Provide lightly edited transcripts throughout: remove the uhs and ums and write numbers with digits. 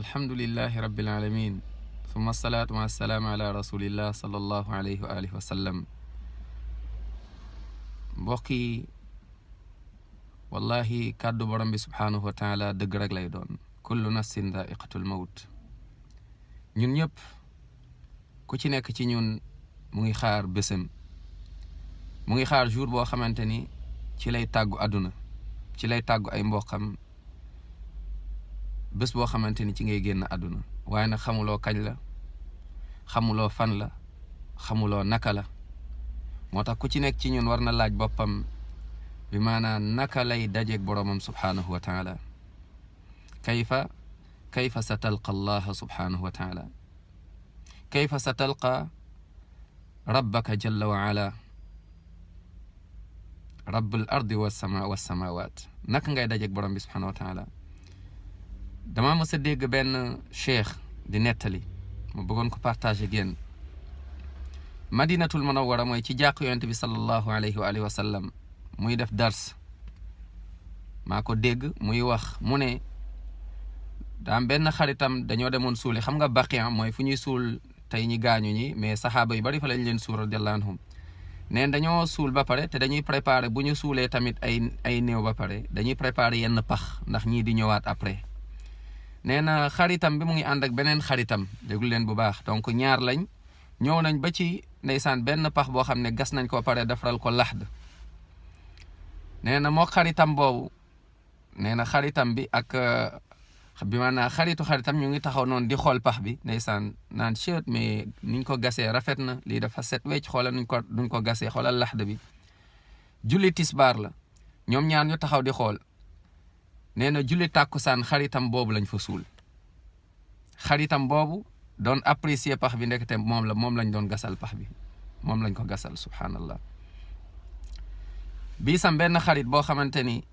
alhamdulillahi rabbil alamin summa salaatu wa salaamu ala rasulillah sallallahu alayhi wa alihi wa sallam. mbokk yi wallahi kàddu borom bi subhaanahu wa taala dëgg rek lay doon. kullu nafsin daiqatul mawt. ñun ñëpp ku ci nekk ci ñun mu ngi xaar bésam, mu ngi xaar jour boo xamante ni ci lay tàggu àdduna, ci lay tàggu ay mboqam, bés boo xamante ni ci ngay génn àdduna. waaye nag xamuloo kañ la, xamuloo fan la, xamuloo naka la. moo tax ku ci nekk ci ñun war na laaj boppam bi maanaam naka lay dajeeg boromam subhaanahu wa taala. kayfa sa talqa allaha subhaanahu wa taala, kayfa sa talqa rabbaka jalla wa ala, rabbul ardi wassamawat. naka ngay dajeeg borom bi subhaanahu wa taala. dama mës a dégg benn cheikh di nettali, ma bëggoon ko partager ak yéen. madinatul munawwara mooy ci jàkk yonent bi sallallahu alayhi wa alihi wa sallam, muy def dars. maa ko dégg muy wax mu ne daam benn xaritam dañoo demoon suuli. xam nga baqiya mooy fu ñuy suul tey ñi gaañu ñi, mais saxaaba yu bari fa lañ leen suul radiyallahu anhum. neen dañoo suul ba pare te dañuy préparer bu ñu suulee tamit ay néew ba pare dañuy préparer yenn pax ndax ñii di ñëwaat après. nee na xaritam bi mu ngi ànd ak beneen xaritam, déglu leen bu baax. donc ñaar lañ, ñëw nañ ba ci ndeysaan benn pax boo xam ne gas nañ ko pare defaral ko laxd. nee na moo xaritam boobu, nee na xaritam bi ak bi maanaam xaritam ñu ngi taxaw noonu di xool pax bi ndeysaan naan chet mais niñ ko gasee rafet na, lii dafa set wecc, xoolal nuñ ko gasee, xoolal laxd bi. julli tisbaar la, ñoom ñaar ñu taxaw di xool. nee na julli tàkkusaan xaritam boobu lañ fa suul. xaritam boobu doon apprécier pax bi, ndekete moom lañ doon gasal pax bi, moom lañ ko gasal. subhanallah. bii sam benn xarit boo xamante ni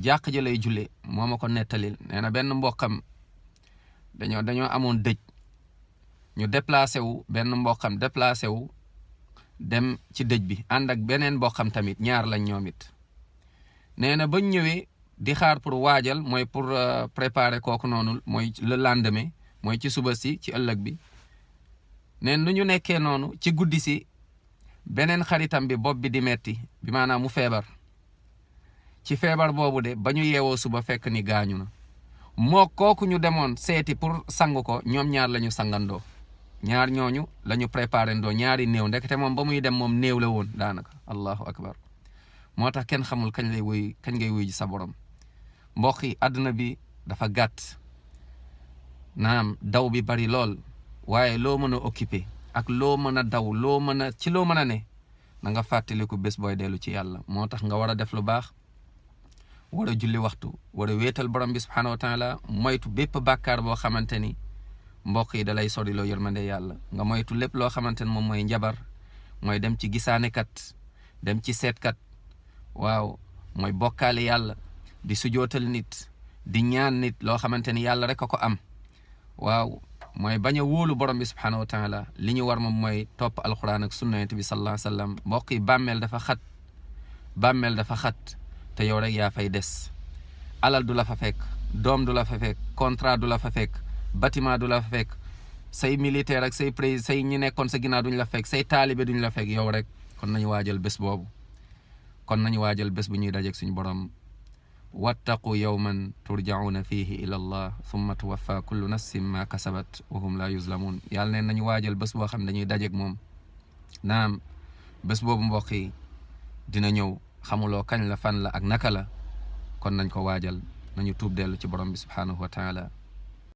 jàq ji lay julle moo ma ko nettalil. nee na benn mbokkam dañoo amoon dëj, ñu déplacé wu, benn mbokkam déplacé wu dem ci dëj bi ànd ak beneen mbokkam tamit, ñaar lañ ñoom it. nee na bañ ñëwee di xaar pour waajal, mooy pour préparer kooku noonu, mooy le lendemain, mooy ci suba si, ci ëllëg bi. neen nu ñu nekkee noonu ci guddi si, beneen xaritam bi bopp bi di metti, bi maanaam mu feebar. ci feebar boobu de ba ñu yeewoo suba fekk ni gaañu na. moo kooku ñu demoon seeti pour sang ko, ñoom ñaar la ñu sangandoo. ñaar ñooñu la ñu préparé ndoo ñaari néew, ndekete moom ba muy dem moom néew la woon daanaka. allahu akbar. moo tax kenn xamul kañ ngay wuy ji sa borom. mbokk yi àdduna bi dafa gàtt, naam daw bi bari lool, waaye loo mën a occupé ak loo mën a daw, loo mën a ne, na nga fàttaliku bés booy dellu ci yàlla. moo tax nga war a def lu baax, war a julli waxtu, war a wéetal borom bi subhaanahu wa taala, moytu bépp bàkkaar boo xamante ni mbokk yi da lay sori loo yërmande yàlla. nga moytu lépp loo xamante ni moom mooy njabar, mooy dem ci gisaanekat, dem ci seetkat, waaw mooy bokkaale yàlla, di sujootal nit, di ñaan nit loo xamante ni yàlla rek a ko am. waaw mooy bañ a wóolu borom bi subhaanahu wa taala. li ñu war moom mooy topp alquran ak sunna yonent bi sallallahu alayhi wa sallam. mbokk yi bàmmeel dafa xat te yow rek yaa fay des. alal du la fa fekk, doom du la fa fekk, contrat du la fa fekk, bâtiment du la fa fekk, say militaire ak say président, say ñi nekkoon sa ginnaaw duñ la fekk, say taalibe duñ la fekk, yow rek. kon nañu waajal bés boobu, kon nañu waajal bés bu ñuy dajeeg suñu borom. wattaqu yawman turjauna fihi ila allah thumma tuwaffa kullu nafsin ma kasabat wa hum la yuzlamun. yàlla neen nañu waajal bés boo xam ne dañuy dajeeg moom. naam bés boobu mbokk yi dina ñëw, xamuloo kañ la, fan la ak naka la. kon nañ ko waajal, nañu tuub dellu ci borom bi subhaanahu wa taala.